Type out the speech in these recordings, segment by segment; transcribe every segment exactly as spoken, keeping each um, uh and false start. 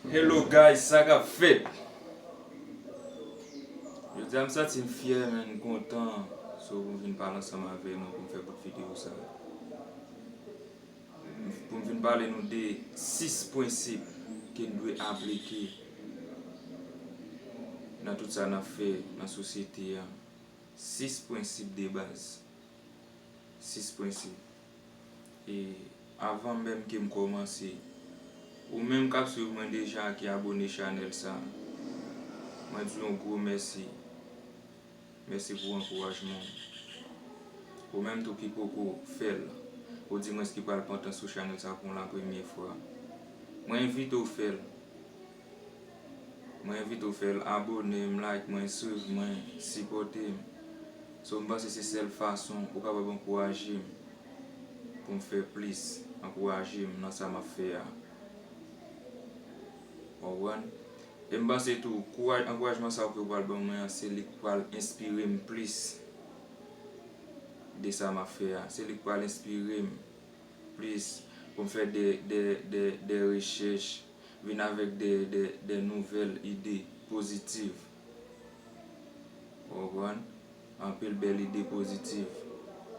Hello guys, sa k ap fèt? Jodi a m santi m fyè, men m kontan. So, pou m vin pale ansanm avè nou, pou m fè bout videyo sa. Pou m vin pale nou de sis prensip ke n dwe aplike nan tout sa n ap fè nan sosyete a. Sis prensip de baz. Sis prensip. E avan menm ke m kòmanse, ou menm k ap swiv mwen deja, ki abone chanèl sa, mwen di w yon gwo mèsi. Mèsi pou ankourajman w. Ou menm tou ki poko fè l, ou di mwens ki pral pran tan sou chanèl sa pou la premyè fwa, mwen envite w fè l. Mwen envite w fè l, abone m, like mwen, swiv mwen, sipòte m. So, m panse se sèl fason ou kapab ankouraje m pou m fè plis, ankouraje m nan sa m ap fè a. W konprann? E m panse tou, kouraj, ankourajman sa yo ke w pral ban mwen an, se li k pral enspire m plis de sa m ap fè a. Se li k pral enspire m plis pou m fè de, de, de, de rechèch, vin avèk de, de, de nouvèl ide pozitiv. Ou konprann? Anpil bèl ide pozitiv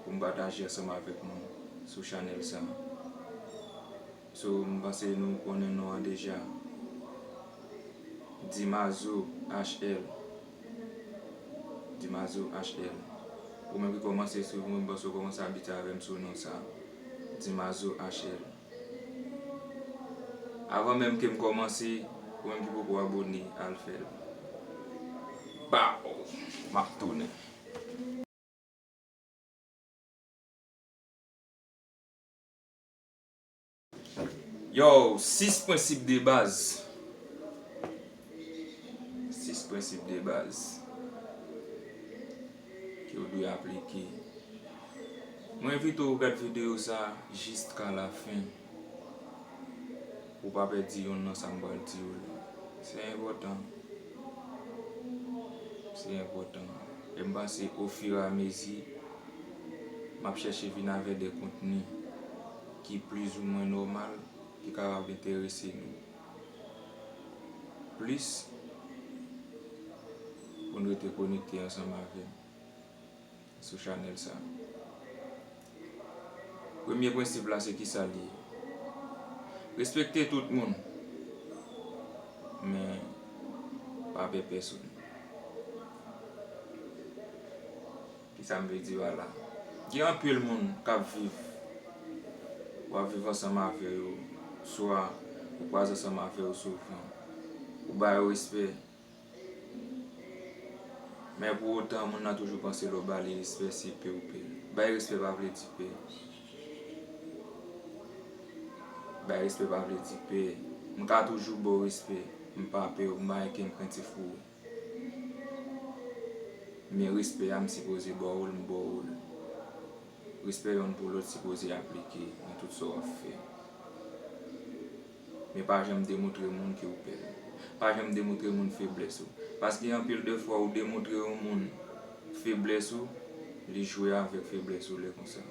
pou m pataje ansanm avèk nou sou chanèl sa. So, m panse nou konnen non an deja. Dimazo H L. Dimazo H L. Ou menm ki kòmanse swiv mwen, m panse w kòmanse abitye avè m sou non sa. Dimazo H L. Avan menm ke m kòmanse, ou menm ki poko abone, al fè l. Baw! M ap tounen. Yo, sis prensip de baz. Sis prensip de baz ke w dwe aplike. Mwen envite w gad videyo sa jiska lafen. Ou pa pèdi yonn nan sa m pral di w la. Se enpòtan. Se enpòtan. E m panse ofiramezi, m ap chèche vin avè de kontni ki plizoumwen nòmal, ki kapab enterese nou plis, pou n rete konekte ansanm avè m sou chanèl sa. Premye prensip la, se kisa l ye? Respekte tout moun, men pa pè pèsonn. Kisa m vle di pa la? Gen anpil moun k ap viv, w ap viv ansanm avè yo, swa ou kwaze ansanm avè yo souvan, ou ba yo respè, men pou otan, moun nan toujou panse lè w ba li respè, se pè w pè l. Bay respè pa vle di pè. Bay respè pa vle di pè. M ka toujou ba w respè. M pa pè w, m pa gen kenn krentif pou ou. Men respè a, m sipoze ba w l, m ba w l. Respè yonn pou lòt sipoze aplike nan tout sa w ap fè. Men pa janm demontre moun ke w pè l. Pa janm demontre moun feblès ou. Paske anpil de fwa ou demontre yon moun feblès ou, li jwe avèk feblès ou lè konsa.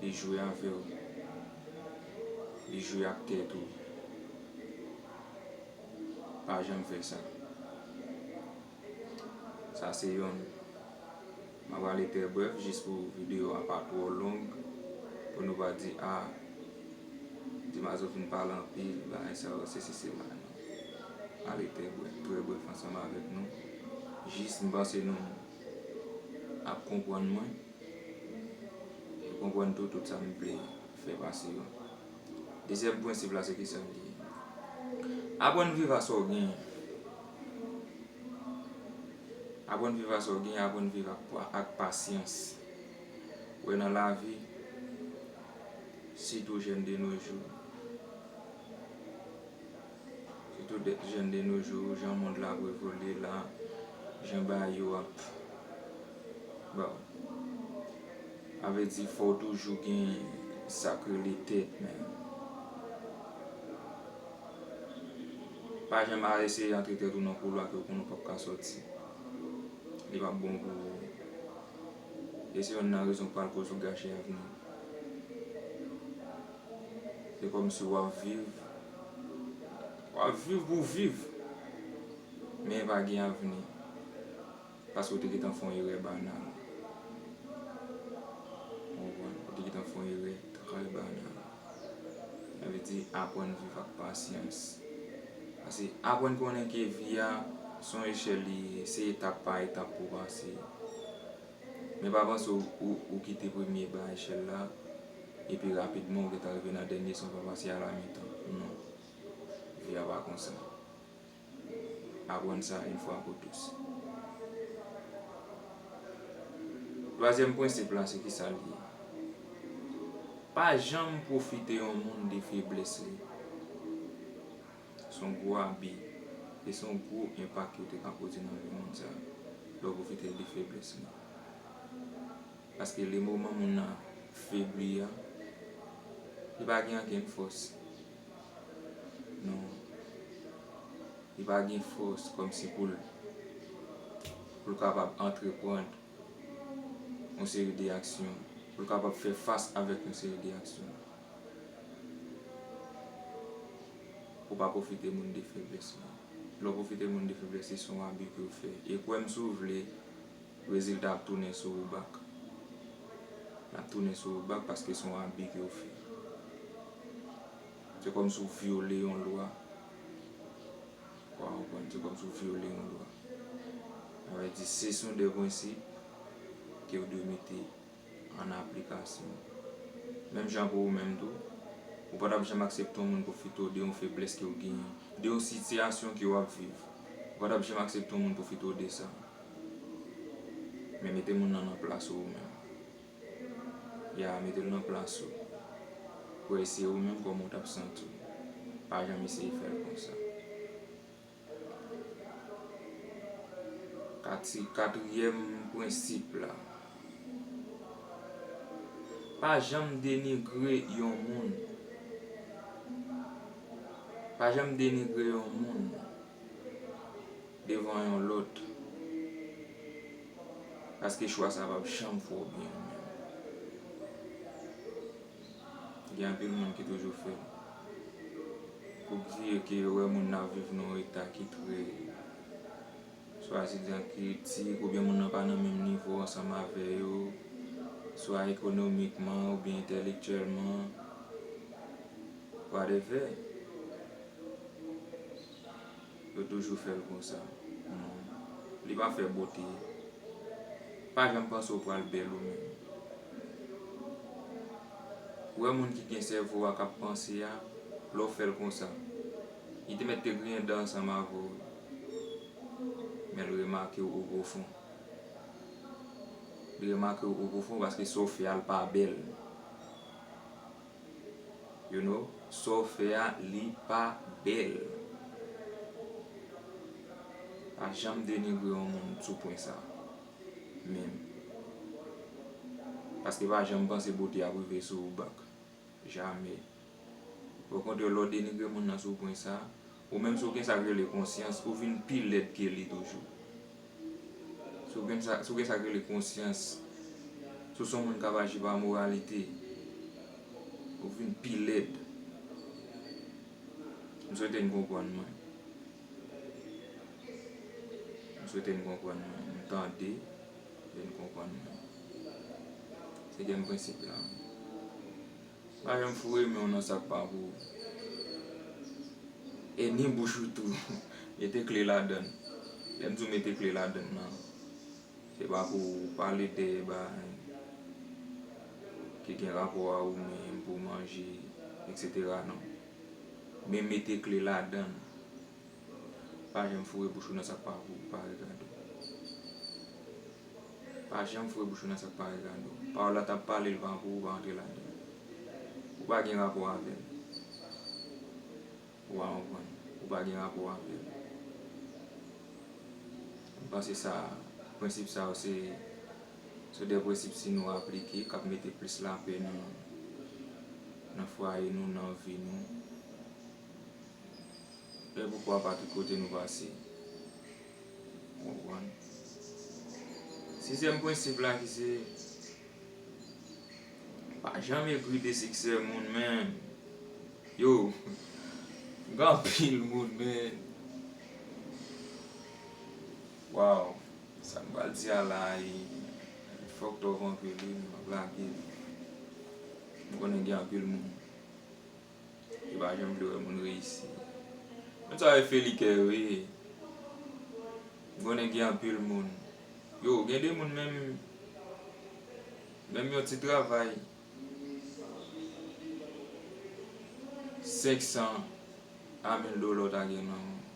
Li jwe avè w. Li jwe ak tèt ou. Pa janm fè sa. Sa se yonn. M ap ale trè brèf, jis pou videyo a pa twò long, pou nou pa di, a, Dimazo fin pale anpil, bagay sa yo, sesi sela, non. Ale trè brèf, trè brèf ansanm avèk nou. Jis m panse nou ap konprann mwen. Ou konprann tou, tout sa m vle fè pase yo. Dezyèm prensip la, se kisa l ye? Aprann viv ak sa w genyen. Aprann viv ak sa w genyen, aprann viv ak pa-, ak pasyans. Ou wè, nan lavi, sitou jèn de nos jours, sitou de, jèn de nos jours, jan mond la ap evolye la, jan bagay yo ap, bon, sa vle di, fò w toujou gen sa k rele tèt, men pa janm al eseye antre tèt ou nan koulwa ke w konnen w p ap ka sòti. Li p ap bon pou ou. E se yonn nan rezon k pral koz ou gache avni w. Se kòmsi w ap viv W ap viv pou w viv, men pa gen avni. Paske w te gentan fè yon erè banal. Ou konprann? Ou te gentan fè yon erè trè banal. Sa vle di, aprann viv ak pasyans. Paske aprann konnen ke vi a, se yon echèl li ye, se etap pa etap pou w pase. Men pa panse w, ou, ou kite premye ba echèl la, epi rapidman ou gentan rive nan dènye san w pa pase a la mitan. Non. Vi a pa konsa. Aprann sa une fois pour tous. Twazyèm prensip la, se kisa l ye? Pa janm pwofite yon moun de feblès li. Se yon gwo abi. E se yon gwo enpak ke w te ka pote nan vi moun sa a, lè w pwofite l de feblès li. Paske le moman moun nan febli a, li pa gen ankenn fòs. Non. Li pa gen fòs kòmsi pou l, pou l kapab antreprann yon seri de aksyon, pou l kapab fè fas avèk yon seri de aksyon. Ou pa pwofite moun de feblès li. Lè w pwofite moun de feblès li, se yon abi ke w fè. E kwè m, si w vle, rezilta ap tounen sou ou back. L ap tounen sou ou back paske se yon abi ke w fè. Se kòmsi w vyole yon lwa. Ou konprann? Se kòmsi w vyole yon lwa. Sa vle di, se, se yon de prensip ke w dwe mete an aplikasyon. Menm jan pou ou menm tou, ou pa t ap janm aksepte yon moun pwofite w de yon feblès ke w genyen, de yon sitiyasyon ke w ap viv. Ou pa t ap janm aksepte yon moun pwofite w de sa. Men mete moun nan nan plas ou menm. Ya, mete l nan plas ou. Pou w eseye ou menm kòman w t ap santi w. Pa janm eseye fè l konsa. Kati-, katriyèm prensip la. Pa janm denigre yon moun. Pa janm denigre yon moun devan yon lòt. Paske chwa sa p ap janm fè w byen ou menm. Gen anpil moun ki toujou fè l. Pou di ke yo wè moun nan ap viv nan yon eta ki trè, swa se dan kritik, oubyen moun nan pa nan menm nivo ansanm avè yo, swa ekonomikman, oubyen entèlektyèlman, whatever. Yo toujou fè l konsa. Non. Li pa fè bote. Pa janm panse w pral bèl ou menm. Ou wè moun ki gen sèvo a k ap panse a, lè w fè l konsa, li te mèt te griyen dan ansanm avè w. Men l remake w o pwofon. Li remake w o pwofon paske sa w fè a, l pa bèl. You know, sa w fè a, li pa bèl. Pa janm denigre yon moun sou pwen sa a. Menm. Paske pa janm panse bote ap rive sou ou back. Jamè. Okontrè, lè w denigre moun nan sou pwen sa a, ou menm si w gen sa k rele konsyans, ou vin pi lèd ke li toujou. Si w gen sa, si w gen sa k rele konsyans, si w se yon moun k ap aji pa moralite, ou vin pi lèd. M swete n konprann mwen. M swete n konprann mwen. M tande e n konprann mwen. Senkyèm prensip la. Pa janm foure men w nan sa k pa pou ou. E ni bouch ou tou. Mete kle ladann. Lè m di w mete kle ladann nan, se pa pou w pale de bagay ki gen rapò a ou menm, pou w manje, etsetera non. Men mete kle ladann. Pa janm foure bouch ou nan sa k pa pou ou, pa regade w. Pa janm foure bouch ou nan sa k pa regade w. Pawòl la t ap pale, l pa pou ou, pa antre ladan l. Ou pa gen rapò avè l. Ou pa konprann. Ou pa gen rapò avè l. M panse sa, prensip sa yo se, se de prensip si nou aplike, k ap mete plis lapè nan, nan fwaye nou, nan vi nou. E poukwa pa tout kote nou pase. Ou konprann? Sizyèm prensip la ki se, pa janm egri de siksè moun menm. Yo, M gen anpil moun, men. Waw. Sa m pral di a la, e, li fucked up anpil, wi, m ap lage l. M konnen gen anpil moun ki pa janm vle wè moun reyisi. Moun sa yo e felikè yo ye. M konnen gen anpil moun. Yo, gen de moun menm, menm yon ti travay, senk san a mil dola w ta gen nan men w.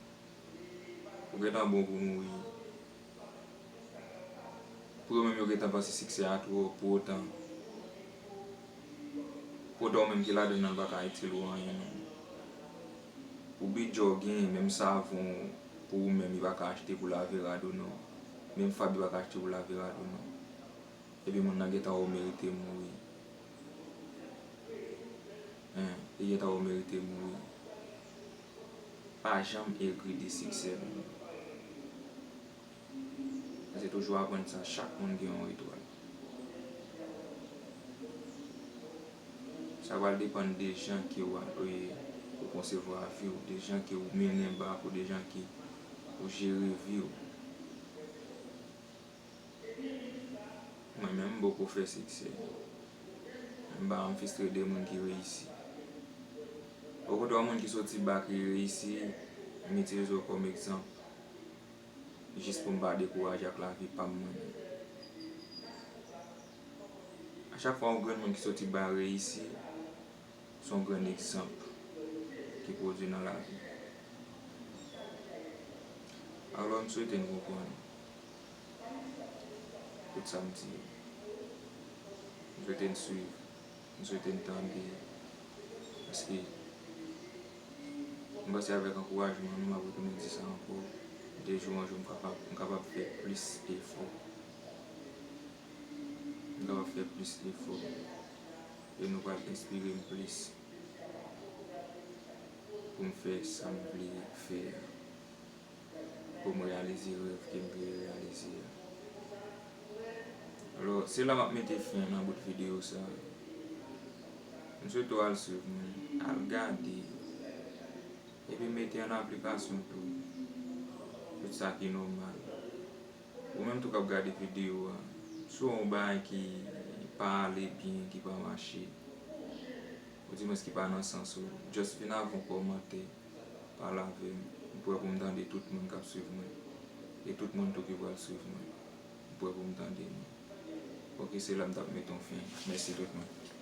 Ou gentan bon pou mouri. Pou yo menm, yo gentan panse siksè a twò, pou otan, pou otan ou menm ki ladann nan pa ka itil ou anyen non. Pou bidjè w gen, menm savon pou ou menm, li pa ka achte pou lave rad ou non. Menm fab li pa ka achte pou lave rad ou non. Epi moun nan gentan wè w merite mouri. Hein, li gentan wè w merite mouri. Pa janm egri de siksè moun. Mwen se toujou aprann sa, chak moun gen yon etwal. Sa pral depann de jan ke w, e, ou konsevwa vi w, de jan ke ou mennen bak ou, de jan ke ou jere vi w. Mwen menm, m poko fè siksè. M pa janm fistre de moun ki reyisi. Okontrè, yon moun ki soti bak, ki reyisi, m itilize w kòm egzanp. Jis pou m pa dekouraje ak lavi pa m mwen menm. A chak fwa yon grenn moun ki soti bak reyisi, se yon grenn egzanp ki pwodui nan lavi. Alò, m swete n konprann tout sa m di yo. M swete n swiv. M swete n tande. Paske m panse avèk ankourajman nou, m ap retounen di sa ankò, de jou an jou, m kapab, m kapab fè plis efò. M kapab fè plis efò. E nou pral enspire m plis pou m fè sa m vle fè a. Pou m reyalize rèv ke m vle reyalize a. Alò, se la m ap mete fen nan bout videyo sa. M swete w al swiv mwen, al gade, epi mete an aplikasyon tou tout sa ki nòmal. Ou menm tou k ap gade videyo a, si w wè yon bagay ki pa ale byen, ki pa mache, oudimwens ki pa nan sans ou, just vin avè yon kòmantè, pale avè m. M prè pou m tande tout moun k ap swiv mwen. E tout moun tou ki pral swiv mwen. M prè pou m tande nou. Ok, se la m t ap mete yon fen. Mèsi tout moun.